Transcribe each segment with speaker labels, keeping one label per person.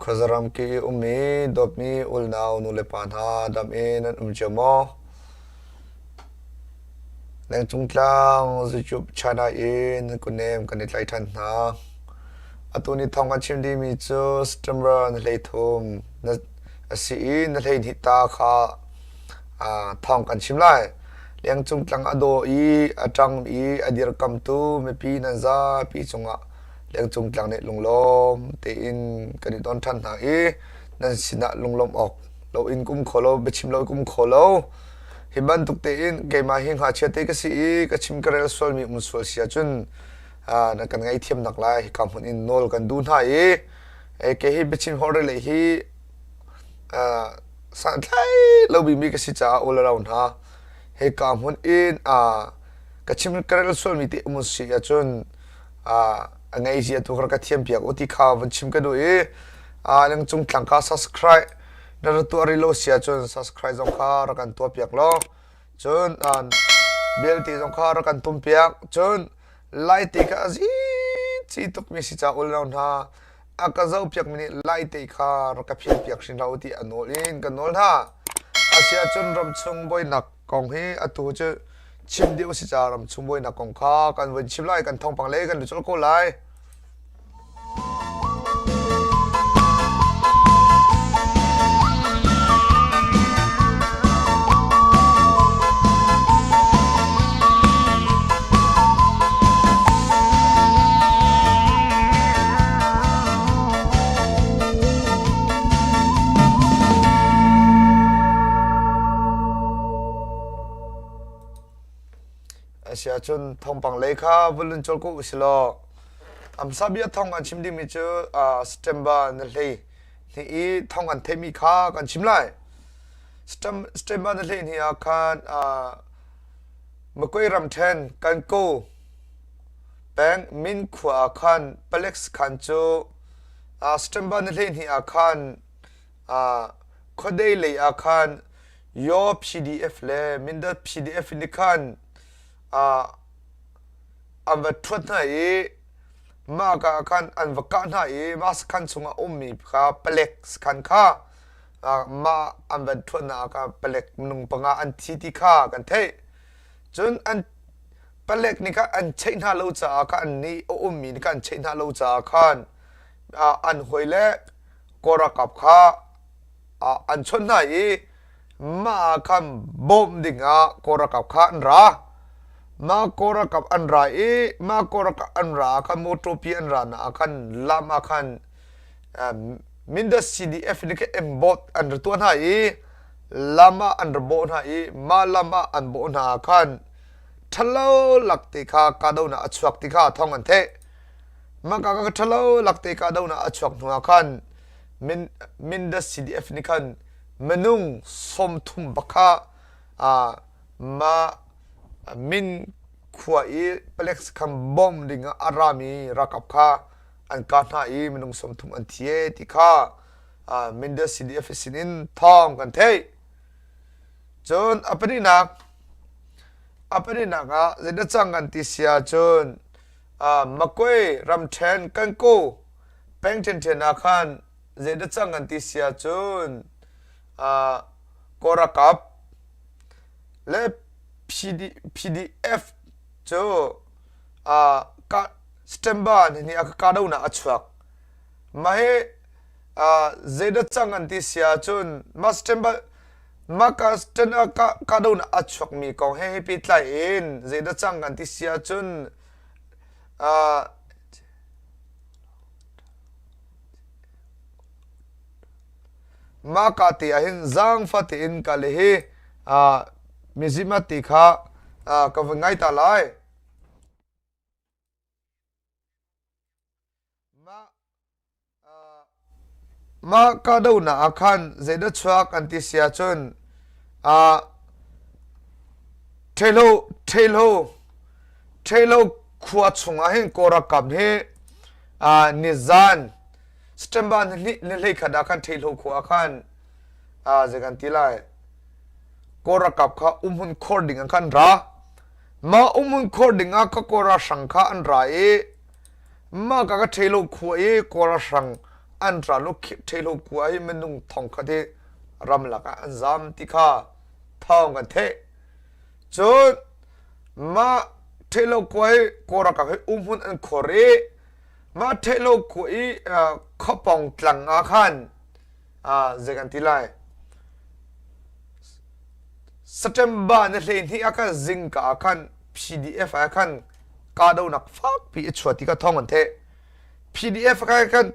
Speaker 1: Khuazaram ki i ummi dawtmi ulnau nulepa hna dam in nan um cio maw? Lengcung tlang YouTube channel in nan kutnem kan i tlaih ṭhan hna. Atu ni thawng kan chim dihmi cu September ni 13 a si i na 12 ta kha thawng kan chim lai. Lengcung tlang a daw i a ṭang i a dirkamtu mipi nan zapi cungah lengcung tlang nih lunglawm tein kan i don ṭhan hna i nan sinah lunglawmh awk loin kum kho lo biachim lo kum kho lo hi bantuk tein keimah hi ngakchia te ka si i ka chim ka rel sualmi um sual si ahcun na kan ngaihthiam nak lai hika hmun in nawl kan duh hna i ke hi biachim holh le hi santlai lo bimi ka si caah ul lo hna hika hmun in ka chim ka rel sualmi te um si ahcun a ngei zia tu ka thiam piak u ti kha van chim ka duh i nang cung tlang ka subscribe na ra tuah rih lo si ahcun subscribe zong kha rak kan tuah piak law cun bell ti zong kha rak kan tum piak cun lai te kha azi ci tuk mi si ca ul lo hna a ka zoh piak mi nih lai te kha rak ka phial piak hrin hlah u ti a nawl in ka nawl hna asia cun ramchung boinak kong hi atu cu chim dih usih ca ramchung buainak kong kha kan vun chim lai kan thawngpang le kan lut ko lai. Asiahcun thawngpang lei kha vun lun colh ko usilaw amsa bia thawng kan chim dingmi cu September na hlei hnih i thawng kan theihmi kha kan chim lai. September na hlei hnih ah khan Makoi ramṭhen Kanko peng Min khua ah khan palek sakhan cu September na hlei hnih ah khan Khuadei lei ah khan Yaw PDF le Mindat PDF nih khan an va ṭhuat hna i mah ka ah khan an va kah hna i mah sakhan chungah a ummi kha palek sakhan kha mah an van ṭhuat hna ah khan palek minung panga an thi ti kha kan theih. Cun an palek nih khan an cheih hna lo caah khan annih a ummi nih khan an cheih hna lo caah khan an hawile Kawl ralkap kha an chawnh hna i mah ah khan bawmh dingah Kawl ralkap kha an ra. Mah Kawl ralkap an ra i mah Kawl ralkap an ra ah khan motor pi an ra nak ah khan lam ah khan Mindat CDF nih khan embot an ra tuah hna i lam ah an ra bawh hna i mah lam ah an bawh hna ah khan ṭhalo lak ti kha kahdohnak a chuak ti kha thawng an theih. Maka ka ṭhalo lakte kahdohnak a chuak hnuah khan Mindat CDF nih khan minung 30 bak kha mah Min khua i palek sakhan bom ding ah a rami ralkap kha an kah hna i minung 30 an thi e ti kha Mindat CDF sinin thawng kan theih. Cun a pahnihnak a pahnihnak ah zeidah cang kan ti si ahcun Makwe ramṭhen Kankaw peng ṭhenṭhen ah khan zeidah cang an ti si ahcun Kawl ralkap le PDF cu September nihnih ah kahdohnak a chuak. Mah hi zeidah cang an ti si ahcun mah September mah kahdohnak a chuakmi kong he he pehtlai in zeidah cang kan ti si ahcun Mah ka te ah hin zaangfah tein ka le hi mizima ti kha ka van ngai ta lai. Mah Mah kahdohnak ah khan zeidah chuak an ti si ahcun Ṭhehlo Ṭhehlo Ṭhehlo khua chungah hin Kawl ralkap hi nizan September ni 21 ah khan Ṭhehlo khua ah khan zei kan ti lai Kawl ralkap kha umhmun khor ding ah khan an ra. Mah umhmun khor ding ah ka Kawl ralhrang kha an ra i Mah ka ka ṭheh lo khua i Kawl ralhrang an ral u Ṭhehlo khua hi minung thongkhat hi ramlak ah an zam ti kha thawng kan theih. Cun mah Ṭhehlo khua hi Kawl ralkap hi umhmun an khuar i mah Ṭhehlo khua i khuapawng tlang ah khan zei kan ti lai September ni 12 ah khan zingka ah khan PDF ah khan kahdohnak fakpi a chuah ti kha thawng an theih. PDF ah khan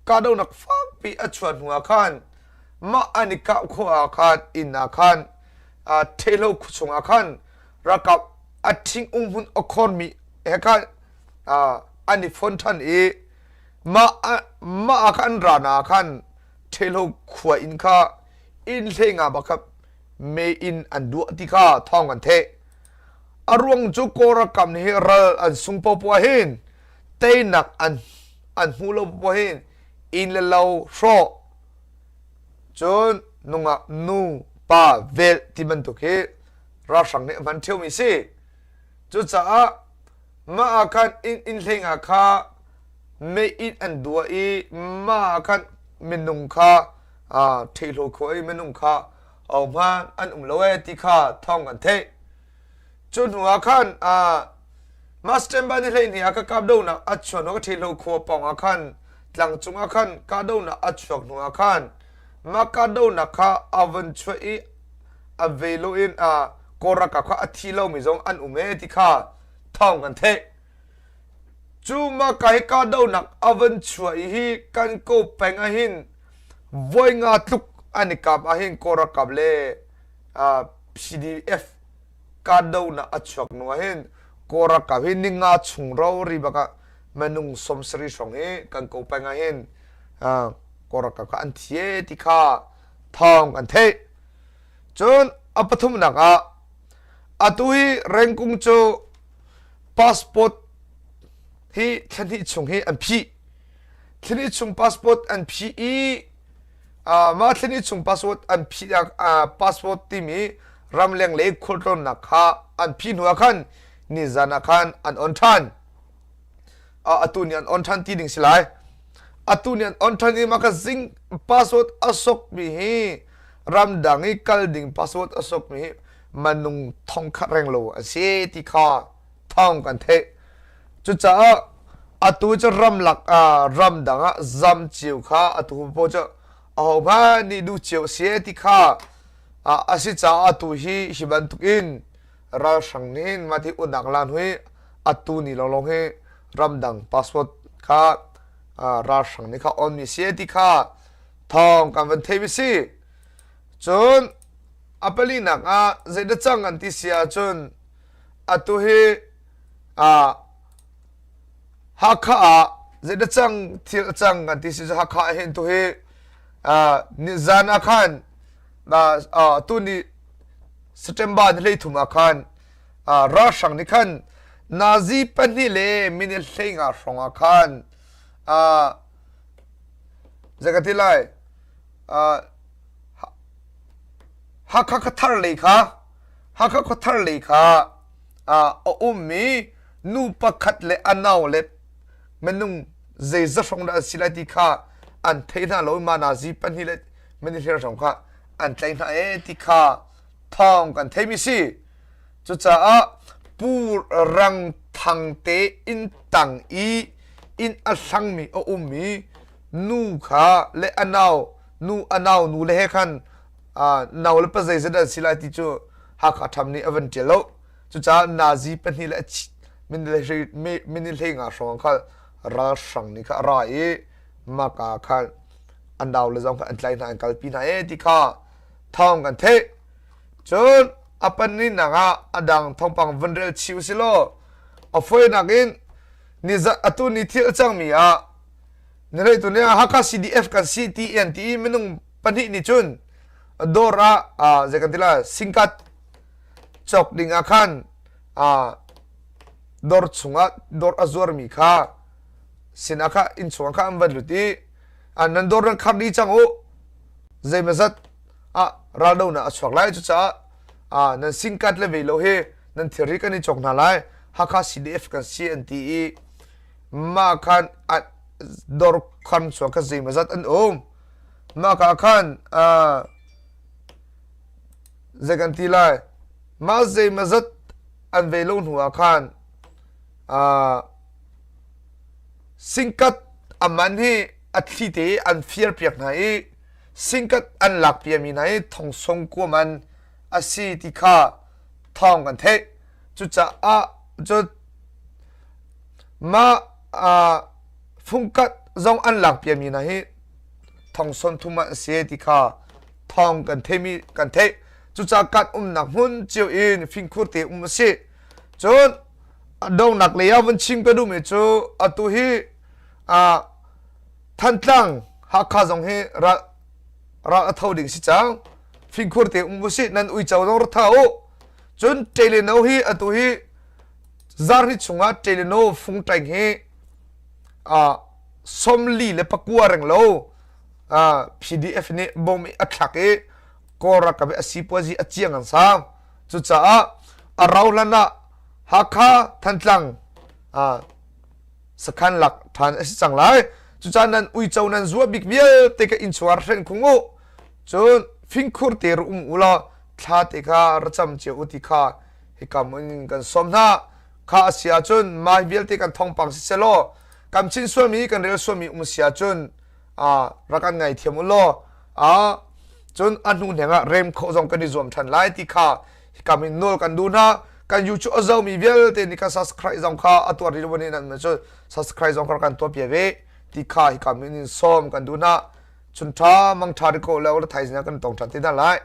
Speaker 1: kahdohnak fakpi a chuah hnu ah khan mah an i kah khawh ah khan inn ah khan Ṭhehlo khua chung ah khan ralkap a ṭhing umhmun a khormi he khan an i fon ṭhan i mah mah ah khan an ra ah khan Ṭhehlo khua inn kha inn hlei nga bak kha mei in an duah ti kha thawng kan theih. A ruang cu Kawl ralkap nih hi ral an sung popoh hin teinak an an hmuh lo popoh hin inn le lo hrawh cun nungak nu pa velh ti bantuk hi ralhrang nih a hman ṭheomi si. Cucaah mah ah khan inn inn hlei nga kha mei inn an duah i mah ah khan minung kha ṭhehlo khua i minung kha ahohmanh an um lo ee ti kha thawng an theih. Cu hnu ah khan mah September ni 12 ah ka kahdohnak a chuah hnu ka ṭhehlo khua pawng ah khan tlang cung ah khan kahdohnak a chuak hnu ah khan mah kahdohnak kha a von chuah i a ve lo in Kawl ralkap kha a thi lomi zong an um ee ti kha thawng kan theih. Cu mah ka hi kahdohnak a van chuah i hi kan ko peng ahhin voi nga tluk an i kap ahhin Kawl ralkap le PDF kahdohnak a chuak hnu ahhin Kawl ralkap hi ninga chung rori bak ah minung 70 hrawng hi kan ko peng ahhin Kawl ralkap kha an thi ee ti kha thawng kan theih. Cun a pathumnak ah atu hi Rengkung cu passport hi thla hnih chung hi an phih. Thla hnih chung passport an phih i mah thla hnih chung passport an phih passport timi ramleng lei khualtlawnnak kha an phih hnu ah khan nizan ah khan an on ṭhan. Atu nih an on ṭhan ti ding si lai. Atu nih an on ṭhan i mah kha zing passport a sokmi hi ramdang i kal ding passport a sokmi hi manung thongkhat reng lo a si ti kha thawng kan theih. Cucaah atu cu ramlak ah ramdang ah zam cio kha atu paoh cu ahohmanh nih duh cio a si ti kha a si caah atu hi hi bantuk in ralhrang nih mah ti unak lan hui atu ni lawnglawng hi ramdang passport kha ralhrang nih kha on mi si ti kha thawng kan van theih mi si. Cun a palinak ah zeidah cang an ti si ahcun atu hi Hakha ah zeidah cang thil a cang kan ti si cu Hakha ah hin tu hi nizan ah khan tu ni September ni 13 ah khan ralhrang nih khan nazi pahnih le minute 15 hrawng ah khan zei ka ti lai Hakha khuathar lei kha Hakha khuathar lei kha a ummi nu pakhat le a nau le minung zeizat hrawng dah an si lai ti kha an thei hna lo ma nazi pahnih le minung hrawng kha an tlaih hna ee ti kha thawng kan theimi si. Cucaah Pu Rang Thang te inn tang i inn a hlangmi a ummi nu kha le a nau nu a nau nu le he khan nau le pa zeizat an si lai ti cu Hakha ṭham nih a van ṭial lo. Cucaah nazi pahnih le minute hlei nga hrawng kha ralhrang nih kha a ra i maka khan an nau le zong kha an tlai hna an kalpi hna e ti kha thawng kan theih. Cun a pahnihnak ah a dang thawngpang van rel chih usih law a fawinak in atu ni thil a cangmi ah nileitu nih Hakha CDF kan si ti an ti i minung pahnih nih cun dawr ah zei kan ti lai singkat cawk ding ah khan dawr chungah dawr a zuarmi kha sinah kha inn chungah kha an van lut i nan dawr nan khar dih cang u zeimazat ah raldonak a chuak lai cucaah nan singkat le vei lo hi nan thilri kan i cawk hna lai Hakha CDF kan si an ti i mah khan. dawr khan chuak kha zeimawzat an um. Mah ka khan zei kan ti lai mah zeimawzat an vei lo hnu ah khan singkat a man hi a thli te an fir piak hna i singkat an lak piami hna hi thongsong kuaman a si ti kha thawng kan theih. Cucaah cu mah fungkat zong an lak piami hna hi thongson thum an si ti kha thawng kan theimi kan theih. Cucaah kan umnak hmun cio in fingkhur te um a si. Cun donghnak lei ah vun chim ka duhmi cu atu hi Thantlang Hakha zong hi ral ral a tho ding si cang. Fingkhur te um usih nan uico zong ra tha u. Cun Ṭeleno hi atu hi zarhni chungah Ṭeleno fungṭeng hi 44 reng lo PDF nih bom i a thlak i Kawl ralkap i a sipuazi a ciang an sang. Cucaah a rau hlan ah Hakha Thantlang sakhan lak ṭhan a si cang lai. Cucaah nan uico nan zua bik vialte ka inn chungah hren khung u. Cun fingkhur te ru um u law thla te kha ra cam cio u ti kha hika in kan sawm hna. Kha a si ahcun mah vialte kan thawngpang si selaw kan chin sualmi kan rel sualmi um si ahcun rak kan ngaithiam u law cun a hnu hneng ah rem khawh zong kan i zuam ṭhan lai ti kha hika min nawl kan duh hna. Kan YouTube a zomi vialte nih kan subscribe zong kha a tuar rih lo nih nan cu subscribe zong kha kan tuah pia ve ti kha hika min in sawm kan duh hna. Chun ṭha mang ṭha ri ko lo la thaizing ah kan tong ṭhan te hna lai.